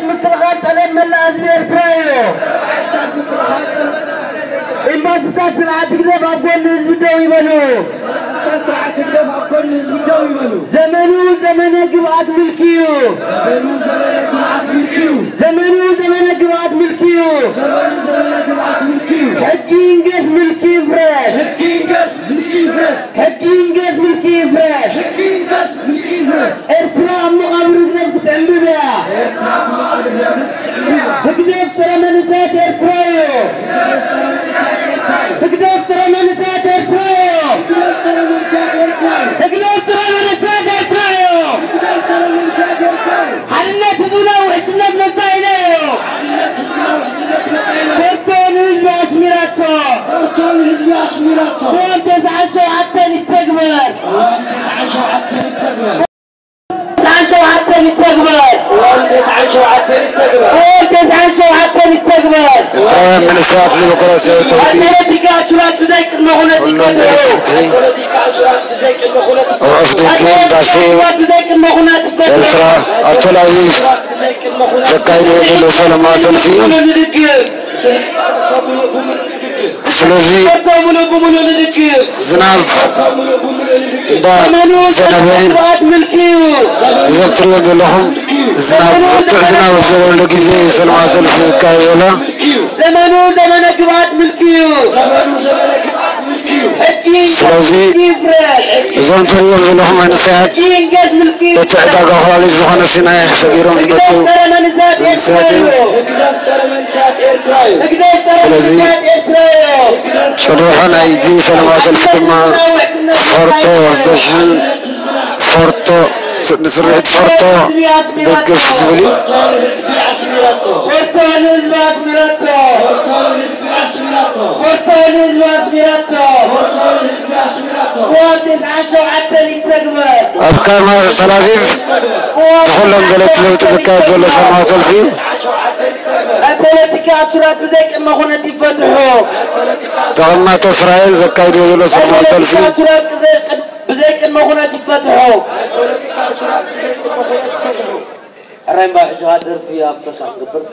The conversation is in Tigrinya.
ምክልኻል ጠለብ መላእ ህዝቢ ኤርትራ እዩ። ኤምባሲታት ስርዓት ህግደፍ ኣብ ጎኒ ህዝቢ ደው ይበሉ። ዘመኑ ዘመነ ግብኣት ምልኪ እዩ። ዘመኑ ዘመነ ግብኣት ምልኪ እዩ። ሕጊ ይንገስ ምልኪ ይፍረስ። ሕጊ ይንገስ ምልኪ ይፍረስ። ሕጊ ይንገስ ምልኪ ይፍረስ። ሕጊ ይንገስ ምልኪ ይፍረስ። ኤርትራ ኣብ መቓብር ህግደፍ ክትዕምብብ እያ። ኤርትራ ኣብ መቓብር ህግደፍ ክትዕምብብ እያ። ህግደፍ ጸረ መንእሰያት ኤርትራ እዩ። ህግደፍ ጸረ መንእሰያት ኤርትራ እዩ። ህግደፍ ጸረ መንእሰያት ኤርትራ እዩ። ህግደፍ ጸረ መንእሰያት ኤርትራ እዩ። ህግደፍ ጸረ መንእሰያት ኤርትራ እዩ። ሓድነት ህዝብና ውሕስነት መጻኢና እዩ። ሓድነት ህዝብና ውሕስነት መጻኢና እዩ። ፎርቶ ንህዝቢ ኣስሚራቶ። ፎርቶ ንህዝቢ ኣስሚራቶ። ቅዋም ተስዓን ሸውዓተን ይተግበር። ቅዋም ተስዓን ሸውዓተን ይተግበር። ተስዓን ሸውዓተን ይተግበር። ቅዋም ተስዓን ሸውዓተን ይተግበር። ቅዋም ተስዓን ሸውዓተን ይተግበር። ኤርትራውያን መንእሰያት ዲሞክራሲያዊ ተውቲ፣ ኣብ ፖለቲካ እሱራት ብዘይ ቅድመ ኩነት ኩሎም ይፈትሑ። ደለይቲ ፍትሒ፣ ኣብ ፖለቲካ እሱራት ብዘይ ቅድመ ኩነት ኣብ ኣፍ ደገ ኤምባሲ እሱራት ብዘይ ቅድመ ኩነት ይፈትሑ። ኤርትራ ኣብ ተል ኣቪቭ እሱራት ብዘይ ቅድመ ኩነት ዘካይድዎ ዘሎ ሰላማዊ ሰልፊ እዩ። ንድግፍ። ስለዚ ፎርቶ ሙሉእ ብሙሉእ ንድግፍ። ዝናብ እንዳዘነበ እዩ። ግብኣት ምልኪ እዩ። እዞም ትሪእዎም ዘለኹም ዝናብ፣ ብርቱዕ ዝናብ ኣብ ዝዘንበሉ ግዜ እዩ ሰላማዊ ሰልፊ ዝካየድ ዘሎ። ዘመኑ ዘመነ ግብኣት ምልኪ እዩ። ሕጊ ስለዚ ይፍረስ። እዞም ትሪእዎም ዘለኹም መንእሰያት ሕጊ ይንገስ ምልኪ እቲ ዕዳጋ ኮላሊት ዝኾነ ሲናይ ሰጊሮም ዝመፁ ህግደፍ ጸረ መንእሰያት ኤርትራ መንእሰያት እዩ። እዩ። ህግደፍ ጸረ መንእሰያት ኤርትራ እዩ። ህግደፍ ጸረ ስለዚ መንእሰያት ኤርትራ እዩ። ጭርሖ ናይዚ ሰላማዊ ሰልፊ ድማ ፎርቶ በሽሕን ፎርቶ ስ-፣ ንስርሒት ፎርቶ ደግፍ ዝብል እዩ። ፎርቶ ንህዝቢ ኣስሚራቶ። ፎርቶ ንህዝቢ ኣስሚራቶ። ቅዋም ተስዓን ሸውዓተን ይተግበር። ኣብ ከተማ ተል ኣቪቭ ቅዋም ንኹሎም ደለይቲ ለውጢ ዝካየድ ዘሎ ሰላማዊ ሰልፊ እዩ። ናይ ፖለቲካ እሱራት ብዘይ ቅድመ ኩነት ይፈትሑ። ተቐማጦ እስራኤል ዘካይድዎ ዘሎ ሰላማዊ ሰልፊ። ናይ ፖለቲካ እሱራት ብዘይ ቅድ-፣ ብዘይ ቅድመ ኩነት ይፈትሑ። ሕራይ እምባ ሕጂ ኸኣ ደርፊ ኣብ ሰልካ ክገብር።